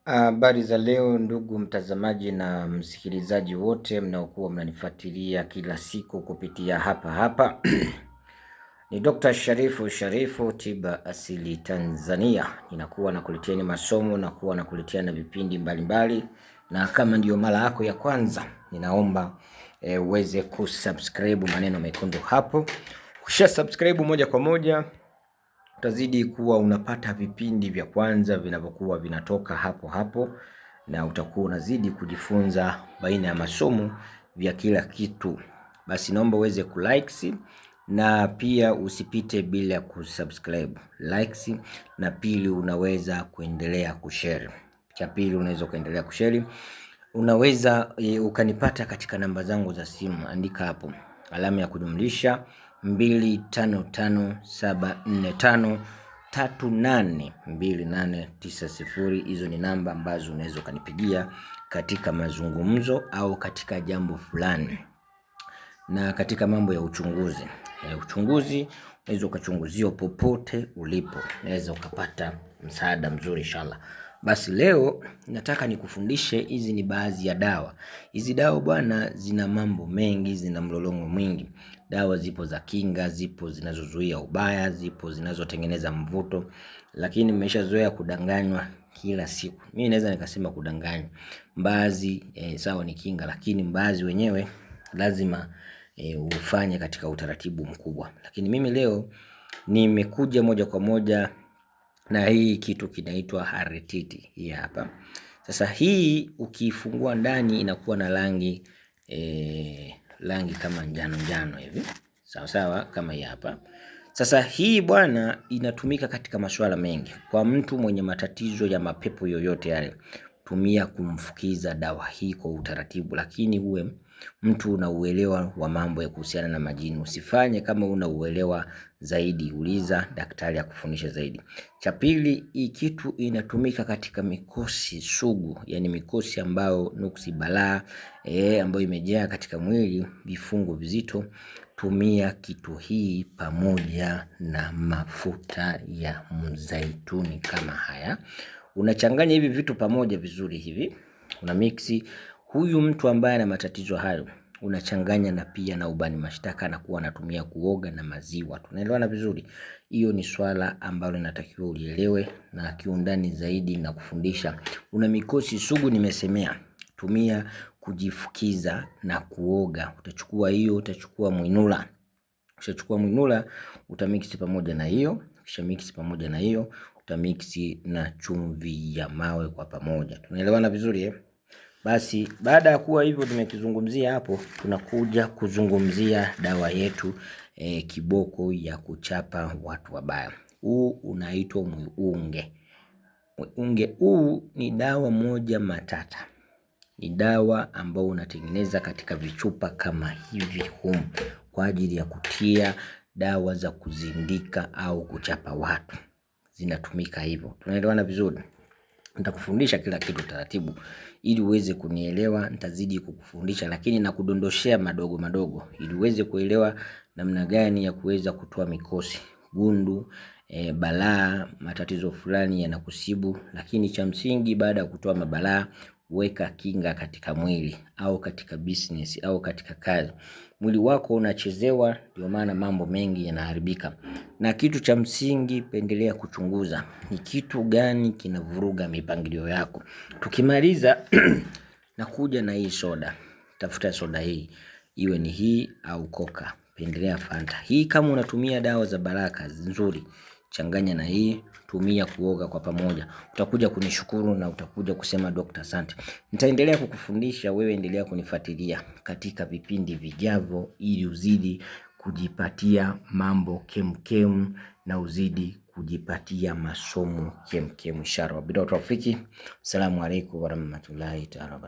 Habari za leo ndugu mtazamaji na msikilizaji wote mnaokuwa mnanifuatilia kila siku kupitia hapa hapa. Ni Dr. Sharifu Sharifu, Tiba Asili Tanzania. Ninakuwa nakuleteni masomo na kuwa nakuletea na vipindi mbalimbali mbali. Na kama ndiyo mara yako ya kwanza, ninaomba uweze kusubscribe maneno mekundu hapo. Ukisha subscribe moja kwa moja utazidi kuwa unapata vipindi vya kwanza vinavyokuwa vinatoka hapo hapo, na utakuwa unazidi kujifunza baina ya masomo vya kila kitu. Basi naomba uweze kulikes na pia usipite bila kusubscribe, likes na pili, unaweza kuendelea kushare. Cha pili, unaweza kuendelea kushare. Unaweza ukanipata katika namba zangu za simu, andika hapo alama ya kujumlisha 255745382890. Hizo ni namba ambazo unaweza ukanipigia katika mazungumzo au katika jambo fulani, na katika mambo ya uchunguzi. Uchunguzi unaweza ukachunguziwa popote ulipo, unaweza ukapata msaada mzuri inshallah. Basi leo nataka nikufundishe, hizi ni baadhi ya dawa. Hizi dawa bwana, zina mambo mengi, zina mlolongo mwingi. Dawa zipo za kinga, zipo zinazozuia ubaya, zipo zinazotengeneza mvuto, lakini mmeshazoea kudanganywa kila siku. Mimi naweza nikasema kudanganywa. Mbazi sawa ni kinga, lakini mbazi wenyewe lazima ufanye katika utaratibu mkubwa. Lakini mimi leo nimekuja moja kwa moja na hii kitu kinaitwa harititi hii hapa. Sasa hii ukiifungua ndani inakuwa na rangi rangi kama njano njano hivi, sawa sawa, kama hii hapa. Sasa hii bwana inatumika katika masuala mengi. Kwa mtu mwenye matatizo ya mapepo yoyote yale, tumia kumfukiza dawa hii kwa utaratibu, lakini uwe mtu una uelewa wa mambo ya kuhusiana na majini. Usifanye kama una uelewa zaidi, uliza daktari akufundishe zaidi. Cha pili, hii kitu inatumika katika mikosi sugu, yani mikosi ambayo nuksi balaa ambayo imejaa katika mwili, vifungo vizito. Tumia kitu hii pamoja na mafuta ya mzaituni kama haya. Unachanganya hivi vitu pamoja vizuri hivi, una mixi. Huyu mtu ambaye ana matatizo hayo unachanganya na pia na ubani mashtaka na kuwa anatumia kuoga na maziwa. Tunaelewana vizuri? Hiyo ni swala ambalo inatakiwa ulielewe na kiundani zaidi na kufundisha. Una mikosi sugu nimesemea, tumia kujifukiza na kuoga. Utachukua hiyo, utachukua mwinula. Ukishachukua mwinula utamix pamoja na hiyo, kisha mix pamoja na hiyo, utamix na chumvi ya mawe kwa pamoja. Tunaelewana vizuri eh? Basi baada ya kuwa hivyo tumekizungumzia hapo, tunakuja kuzungumzia dawa yetu kiboko ya kuchapa watu wabaya. Huu unaitwa mwiunge. Mwiunge huu ni dawa moja matata, ni dawa ambao unatengeneza katika vichupa kama hivi humu kwa ajili ya kutia dawa za kuzindika au kuchapa watu, zinatumika hivyo. Tunaelewana vizuri? Nitakufundisha kila kitu taratibu ili uweze kunielewa. Nitazidi kukufundisha, lakini na kudondoshea madogo madogo ili uweze kuelewa namna gani ya kuweza kutoa mikosi, gundu, balaa, matatizo fulani yanakusibu. Lakini cha msingi, baada ya kutoa mabalaa, weka kinga katika mwili au katika business au katika kazi. Mwili wako unachezewa, ndio maana mambo mengi yanaharibika. Na kitu cha msingi, pendelea kuchunguza ni kitu gani kinavuruga mipangilio yako. Tukimaliza na kuja na hii soda, tafuta soda hii, iwe ni hii au koka, pendelea Fanta. Hii kama unatumia dawa za baraka nzuri, changanya na hii, tumia kuoga kwa pamoja. Utakuja kunishukuru na utakuja kusema Dr. asante. Nitaendelea kukufundisha wewe, endelea kunifuatilia katika vipindi vijavyo ili uzidi kujipatia mambo kemkem na uzidi kujipatia masomo kemkem. Inshallah, bila tawfiki. Assalamu alaikum warahmatullahi taala.